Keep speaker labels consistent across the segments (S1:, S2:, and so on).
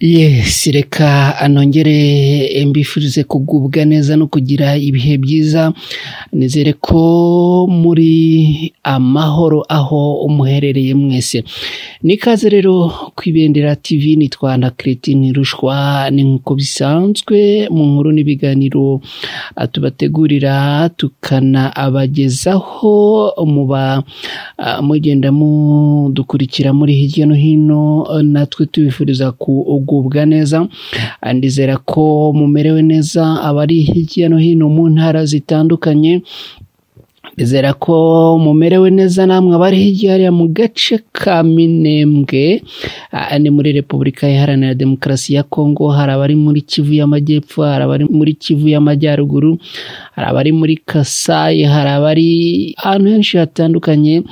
S1: Yes, reka anongere mbifurize kugubwa neza no kugira ibihe byiza. Nizere ko muri amahoro aho umuherereye mwese. Nikaze rero ku Ibendera TV, nitwa na Cretine Rushwa. Ni nkuko bisanzwe mu nkuru n'ibiganiro tubategurira tukana abagezaho, muba mugenda mudukurikira muri hirya no hino, natwe tubifuriza kugubwa neza. Ndizera ko mumerewe neza abari hirya no hino mu ntara zitandukanye. Ndizera ko mumerewe neza namwe abari hirya hariya mu gace ka Minembwe, ni muri Repubulika Iharanira Demokarasi ya Kongo. Hari abari muri Kivu y'Amajyepfo, hari abari muri Kivu y'Amajyaruguru, hari abari muri Kasayi, hari abari ahantu henshi hatandukanye.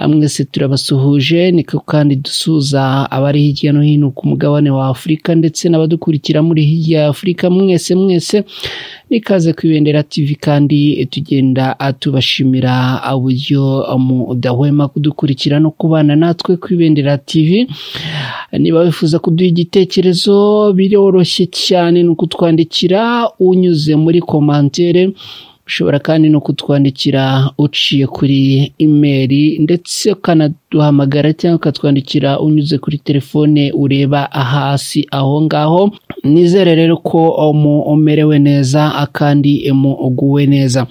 S1: Mwese turabasuhuje. Niko kandi dusuhuza abari hirya no hino ku mugabane wa Afurika ndetse n'abadukurikira muri hirya ya Afurika. Mwese mwese nikaze ku Ibendera TV, kandi tugenda tubashimira uburyo mudahwema kudukurikira no kubana natwe ku Ibendera TV. Niba wifuza kuduha igitekerezo biroroshye cyane, ni ukutwandikira unyuze muri commentaire. Ushobora kandi no kutwandikira uciye kuri email, ndetse ukanaduhamagara cyangwa ukatwandikira unyuze kuri telefone ureba hasi aho ngaho. Nizere rero ko mumerewe neza kandi muguwe neza.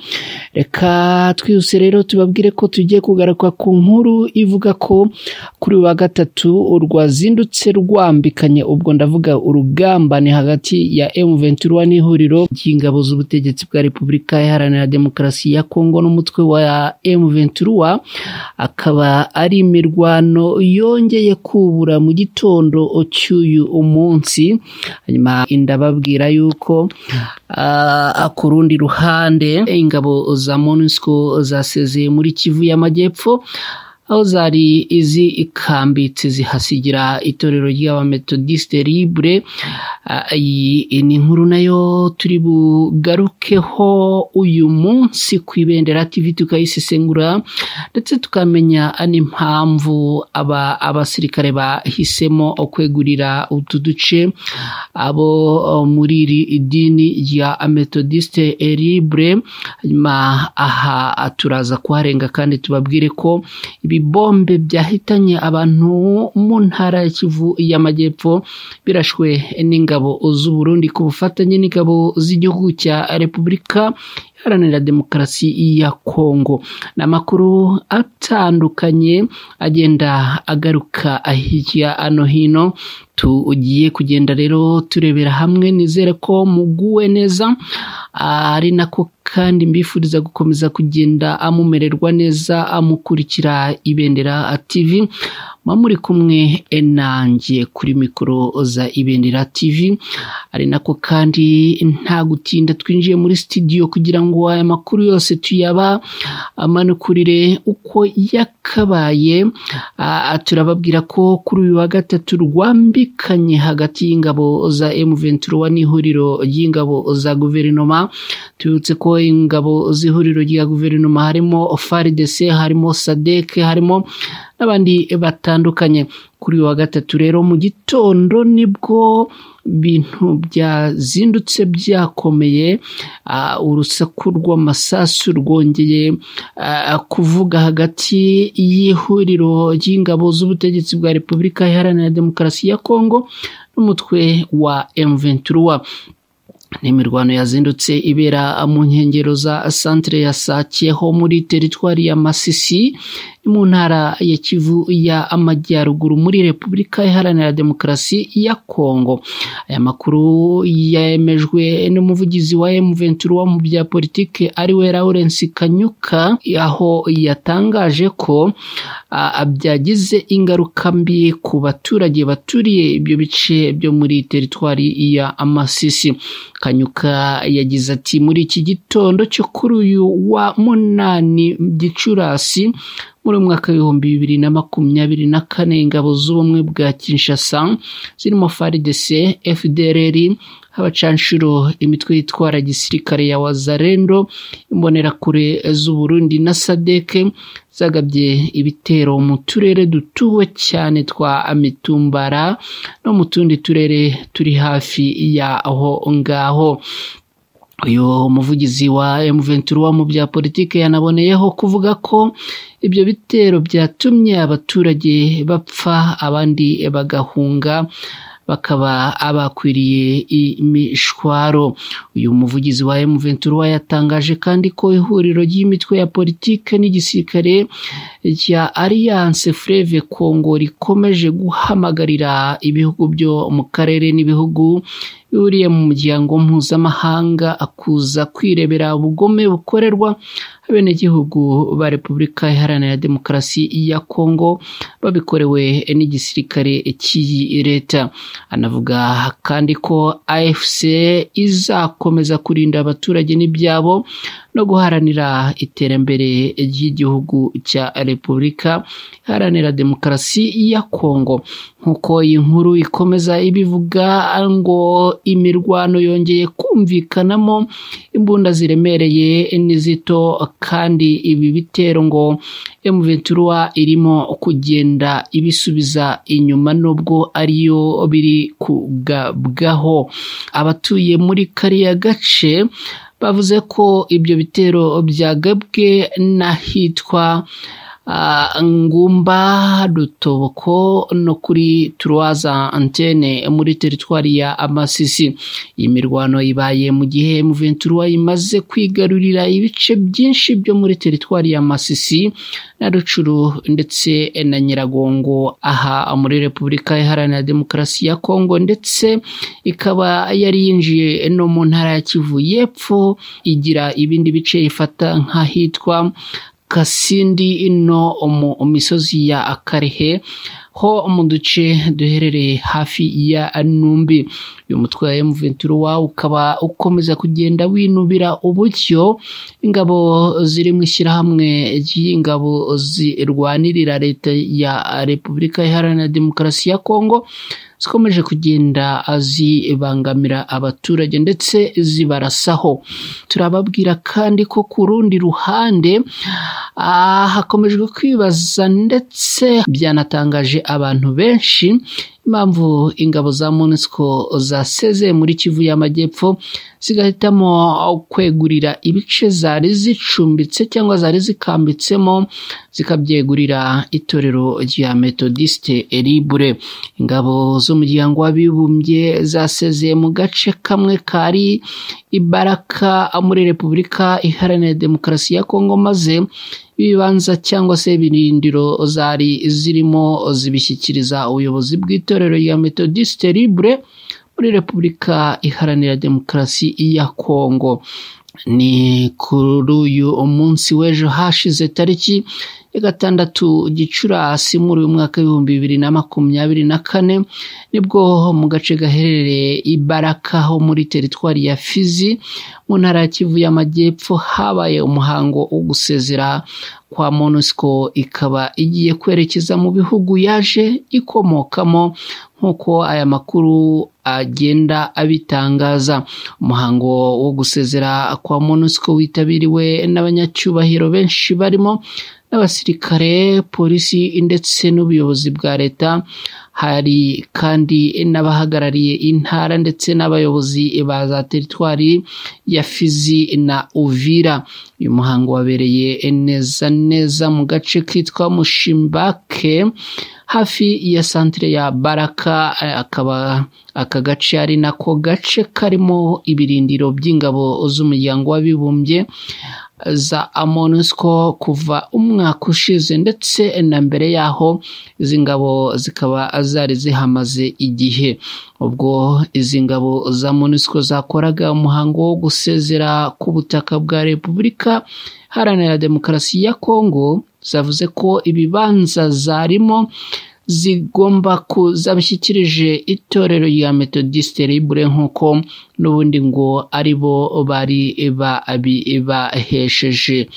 S1: Reka twihuse rero tubabwire ko tugiye kugaruka ku nkuru ivuga ko kuri wa gatatu rwazindutse rwambikanye, ubwo ndavuga urugamba ni hagati ya M23 n'ihuriro ry'ingabo z'ubutegetsi bwa Repubulika Iharanira Demokarasi ya Kongo n'umutwe wa M23, akaba ari imirwano yongeye kubura mu gitondo cy'uyu munsi. Hanyuma ndababwira yuko ku rundi ruhande ingabo za MONUSCO zasezeye muri Kivu y'Amajyepfo, aho zari izi ikambitse zihasigira itorero ry'Abamethodiste Libre. Iyi ni inkuru nayo turi bugarukeho uyu munsi ku Ibendera TV, tukayisesengura ndetse tukamenya n'impamvu abasirikare bahisemo kwegurira utu duce abo muri iri idini rya Methodiste Libre. Hanyuma aha turaza kuharenga kandi tubabwire ko ibibombe byahitanye abantu mu ntara ya Kivu y'Amajyepfo birashwe n'ingabo z'u Burundi ku bufatanye n'ingabo z'igihugu cya Repubulika Iharanira Demokarasi ya Kongo. Ni amakuru atandukanye agenda agaruka hirya no hino, tugiye kugenda rero turebera hamwe. Nizere ko muguwe neza, ari nako kandi mbifuriza gukomeza kugenda amumererwa neza amukurikira Ibendera TV. Muri kumwe nanjye kuri mikoro za Ibendera TV, ari nako kandi nta gutinda twinjiye muri studio kugira ngo aya makuru yose tuyaba amanukurire uko yakabaye. Turababwira ko kuri uyu wa gatatu rwambikanye hagati y'ingabo za M23 n'ihuriro ry'ingabo za guverinoma. Tubutse ko ingabo z'ihuriro rya guverinoma harimo FARDC, harimo SADC, harimo n'abandi batandukanye. Kuri uyu wa gatatu rero mu gitondo nibwo bintu byazindutse byakomeye, urusaku rw'amasasu rwongeye kuvuga hagati y'ihuriro ry'ingabo z'ubutegetsi bwa Repubulika Iharanira Demokarasi ya Kongo n'umutwe wa M23. N'imirwano yazindutse ibera mu nkengero za centre ya Sake ho muri teritwari ya Masisi mu ntara ya Kivu ya Amajyaruguru muri Repubulika Iharanira Demokarasi ya Kongo. Aya makuru yemejwe n'umuvugizi wa M23 mu bya politike ariwe Lawrence Kanyuka, aho yatangaje ko byagize ingaruka mbi ku baturage baturiye ibyo bice byo muri teritwari ya Masisi. Kanyuka yagize ati muri iki gitondo cyo kuri uyu wa 8 Gicurasi Muri mwaka 2024 ingabo z'ubumwe bwa Kinshasa zirimo FARDC, FDLR, abacanshuro, imitwe yitwara gisirikare ya Wazalendo, imbonerakure z'u Burundi na SADC zagabye ibitero mu turere dutuwe cyane twa Mitumbara no mu tundi turere turi hafi yaho ngaho. Uyu muvugizi wa M23 mu bya politike yanaboneyeho kuvuga ko ibyo bitero byatumye abaturage bapfa abandi bagahunga bakaba abakwiriye imishwaro. Uyu muvugizi wa M23 yatangaje kandi ko ihuriro ry'imitwe ya politike n'igisirikare cya Alliance Fleuve Congo rikomeje guhamagarira ibihugu byo mu karere n'ibihugu bihuriye mu muryango mpuzamahanga kuza kwirebera ubugome bukorerwa abenegihugu ba Repubulika Iharanira Demokarasi ya Kongo babikorewe n'igisirikare cy'iyi leta. Anavuga kandi ko AFC izakomeza kurinda abaturage n'ibyabo no guharanira iterambere ry'igihugu cya Repubulika Iharanira Demokarasi ya Kongo. Nk'uko iyi nkuru ikomeza ibivuga ngo imirwano yongeye kumvikanamo imbunda ziremereye n'izito, kandi ibi bitero ngo M23 irimo kugenda ibisubiza inyuma nubwo ariyo biri kugabwaho. Abatuye muri kariya gace bavuze ko ibyo bitero byagabwe n'ahitwa Ngumba, Rutoboko no kuri Trois Antenne muri teritwari ya Masisi. Iyi mirwano ibaye mu gihe M23 imaze kwigarurira ibice byinshi byo muri teritwari ya Masisi na Rucuru ndetse na Nyiragongo aha muri Repubulika Iharanira Demokarasi ya Kongo, ndetse ikaba yari yinjiye no mu ntara ya Kivu y'Epfo igira ibindi bice ifata nk'ahitwa Kasindi no mu misozi ya Karehe ho mu duce duherereye hafi ya Numbi. Uyu mutwe wa M23 ukaba ukomeza kugenda winubira uburyo ingabo ziri mu ishyirahamwe ry'ingabo zirwanirira leta ya Repubulika Iharanira Demokarasi ya Kongo zikomeje kugenda zibangamira abaturage ndetse zibarasaho. Turababwira kandi ko ku rundi ruhande hakomejwe kwibaza ndetse byanatangaje abantu benshi impamvu ingabo za MONUSCO zasezeye muri Kivu y'Amajyepfo zigahitamo kwegurira ibice zari zicumbitse cyangwa zari zikambitsemo zikabyegurira itorero rya Methodiste Libre. Ingabo z'umuryango w'abibumbye zasezeye mu gace kamwe kari Ibaraka muri Repubulika Iharanira Demokarasi ya Kongo, maze ibibanza cyangwa se ibirindiro zari zirimo zibishyikiriza ubuyobozi bw'itorero rya Methodiste Libre muri Repubulika Iharanira Demokarasi ya Kongo. Ni kuri uyu munsi w'ejo hashize tariki ya 6 Gicurasi muri uyu mwaka 2024 nibwo mu gace gaherereye Ibaraka ho muri teritwari ya Fizi mu ntara ya Kivu y'Amajyepfo habaye umuhango wo gusezera kwa MONUSCO, ikaba igiye kwerekeza mu bihugu yaje ikomokamo nk'uko aya makuru agenda abitangaza. Umuhango wo gusezera kwa MONUSCO witabiriwe n'abanyacyubahiro benshi barimo n'abasirikare, polisi ndetse n'ubuyobozi bwa leta. Hari kandi n'abahagarariye intara ndetse n'abayobozi ba za teritwari ya Fizi na Uvira. Uyu muhango wabereye neza neza mu gace kitwa Mushimbake hafi ya santere ya Baraka, akaba aka gace ari nako gace karimo ibirindiro by'ingabo z'umuryango w'abibumbye za MONUSCO kuva umwaka ushize, ndetse na mbere yaho izi ngabo zikaba zari zihamaze igihe. Ubwo izi ngabo za MONUSCO zakoraga umuhango wo gusezera ku butaka bwa Repubulika Iharanira Demokarasi ya Kongo, zavuze ko ibibanza zarimo zigomba kuzabishyikirije itorero rya Methodiste Libre nk'uko n'ubundi ngo aribo bari bahesheje.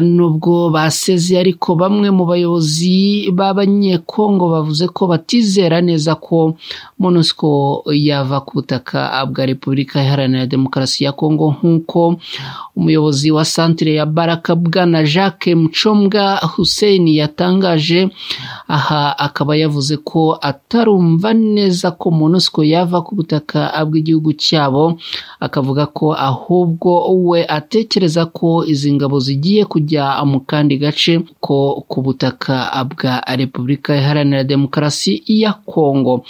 S1: Nubwo basezeye ariko bamwe mu bayobozi b'Abanyekongo bavuze ko batizera neza ko MONUSCO yava ku butaka bwa Repubulika Iharanira Demokarasi ya Kongo, nk'uko umuyobozi wa santere ya Baraka Bwana Jacques Mchombwa Hussein yatangaje. Aha akaba yavuze ko atarumva neza ko MONUSCO yava ku butaka bw'igihugu cyabo, akavuga ko ahubwo we atekereza ko izi ngabo zigiye kujya mu kandi gace ko ku butaka bwa Repubulika Iharanira Demokarasi ya Kongo.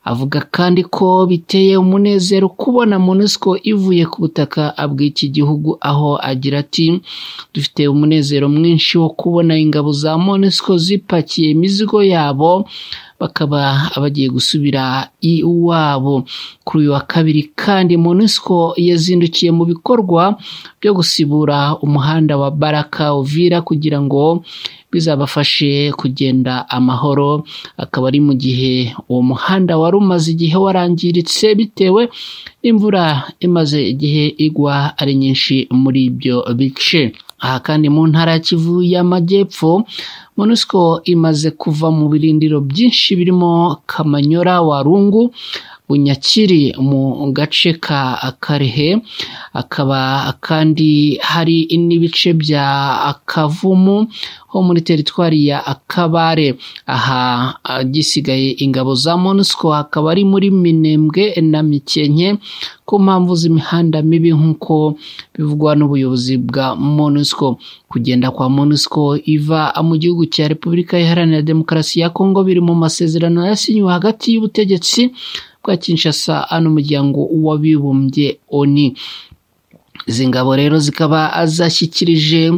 S1: Avuga kandi ko biteye umunezero kubona MONUSCO ivuye ku butaka bw'iki gihugu, aho agira ati dufite umunezero mwinshi wo kubona ingabo za MONUSCO zipakiye imizigo yabo bakaba bagiye gusubira iwabo. Kuri uyu wa kabiri kandi MONUSCO yazindukiye mu bikorwa byo gusibura umuhanda wa Baraka Uvira kugira ngo bizabafashe kugenda amahoro, akaba ari mu gihe uwo muhanda wari umaze igihe warangiritse bitewe n'imvura imaze igihe igwa ari nyinshi muri ibyo bice. Aha kandi mu ntara ya Kivu y'Amajyepfo, MONUSCO imaze kuva mu birindiro byinshi birimo Kamanyora, Warungu, Bunyakiri mu gace ka Karehe, akaba kandi hari n'ibice bya Kavumu ho muri teritwari ya Kabare. Aha gisigaye ingabo za MONUSCO hakaba ari muri Minembwe na Mikenke ku mpamvu z'imihanda mibi nk'uko bivugwa n'ubuyobozi bwa MONUSCO. Kugenda kwa MONUSCO iva mu gihugu cya Repubulika Iharanira Demokarasi ya Kongo biri mu masezerano yasinywe hagati y'ubutegetsi bwa Kinshasa n'umuryango w'abibumbye ONU. Izi ngabo rero zikaba zashyikirije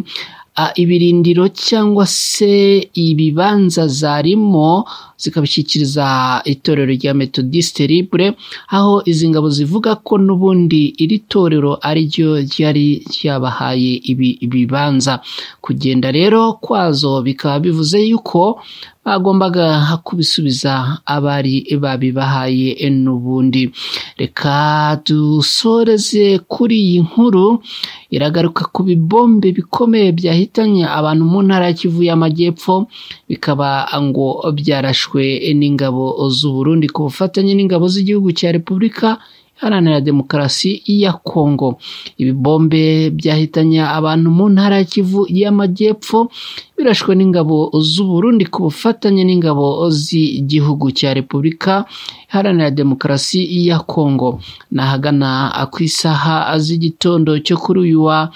S1: ibirindiro cyangwa se ibibanza zarimo, zikabishyikiriza itorero rya Methodiste Libre, aho izi ngabo zivuga ko n'ubundi iri torero ari ryo ryari ryabahaye ibi bibanza. Kugenda rero kwazo bikaba bivuze yuko bagombaga kubisubiza abari babibahaye n'ubundi. Reka dusoreze kuri iyi nkuru iragaruka ku bibombe bikomeye byahitanye abantu mu ntara ya Kivu y'Amajyepfo, bikaba ngo byarashwe n'ingabo z'u Burundi ku bufatanye n'ingabo z'igihugu cya Repubulika Iharanira Demokarasi ya Kongo. Ibibombe byahitanye abantu mu ntara ya Kivu y'Amajyepfo birashwe n'ingabo z'u Burundi ku bufatanye n'ingabo z'igihugu cya Repubulika Iharanira Demokarasi ya Kongo. Nahagana ku isaha z'igitondo cyo kuri uyu wa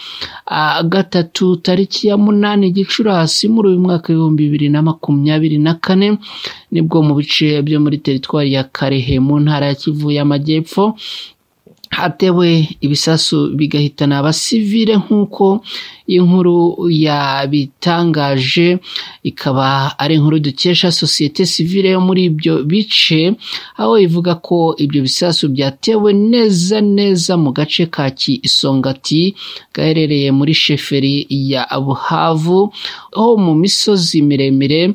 S1: gatatu tariki ya 8 Gicurasi muri uyu mwaka 2024, nibwo mu bice byo muri teritwari ya Karehe mu ntara ya Kivu y'Amajyepfo hatewe ibisasu bigahitana abasivile nk'uko inkuru yabitangaje, ikaba ari inkuru dukesha sosiyete sivile yo muri ibyo bice, aho ivuga ko ibyo bisasu byatewe neza neza mu gace ka Kisongati gaherereye muri sheferi ya Buhavu, ho mu misozi miremire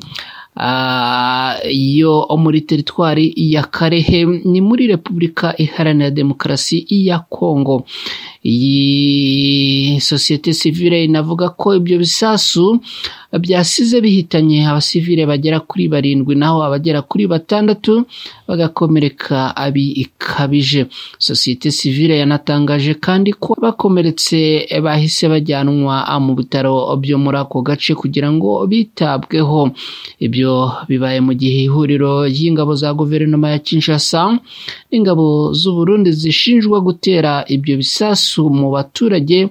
S1: yo muri teritwari ya Karehe, ni muri Repubulika Iharanira Demokarasi ya Kongo. Iyi sosiyete sivile inavuga ko ibyo bisasu byasize bihitanye abasivile bagera kuri 7, naho abagera kuri 6 bagakomereka bikabije. Sosiyete sivile yanatangaje kandi ko bakomeretse bahise bajyanwa mu bitaro byo muri ako gace kugira ngo bitabweho. Ibyo bibaye mu gihe ihuriro ry'ingabo za guverinoma ya Kinshasa n'ingabo z'u Burundi zishinjwa gutera ibyo bisasu mu baturage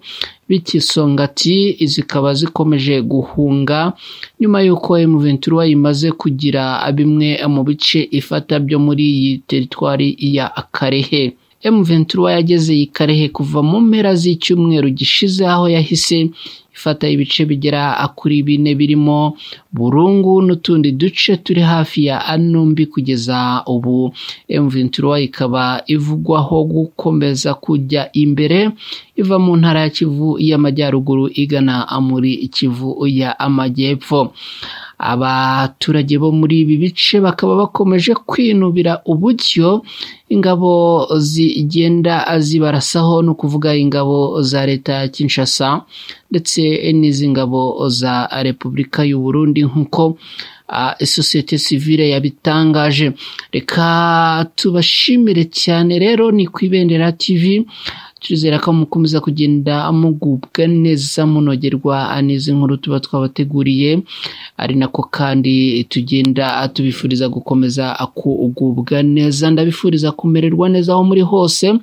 S1: b'Ikisongati zikaba zikomeje guhunga nyuma y'uko M23 imaze kugira bimwe mu bice ifata byo muri iyi teritwari ya Karehe. M23 yageze i Karehe kuva mu mpera z'icyumweru gishize, aho yahise ifata ibice bigera kuri 4 birimo Burungu n'utundi duce turi hafi ya Anumbi. Kugeza ubu M23 ikaba ivugwaho gukomeza kujya imbere iva mu ntara ya Kivu y'Amajyaruguru igana muri Kivu y'Amajyepfo. Abaturage bo muri ibi bice bakaba bakomeje kwinubira uburyo ingabo zigenda zibarasaho, ni ukuvuga ingabo za leta ya Kinshasa ndetse n'izi ngabo za Repubulika y'u Burundi nk'uko sosiyete sivile yabitangaje. Reka tubashimire cyane rero, ni ku Ibendera TV, turizera ko mukomeza kugenda mugubwa neza munogerwa n'izi nkuru tuba twabateguriye, ari nako kandi tugenda tubifuriza gukomeza kugubwa neza. Ndabifuriza kumererwa neza aho muri hose,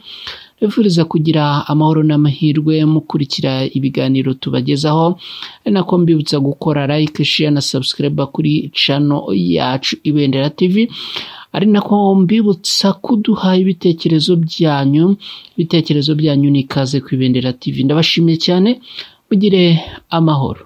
S1: ndabifuriza kugira amahoro n'amahirwe mukurikira ibiganiro tubagezaho, ari nako mbibutsa gukora like, share na subscribe kuri channel yacu Ibendera TV, ari nako mbibutsa kuduha ibitekerezo byanyu. Ibitekerezo byanyu ni ikaze ku Ibendera TV. Ndabashimiye cyane, mugire amahoro.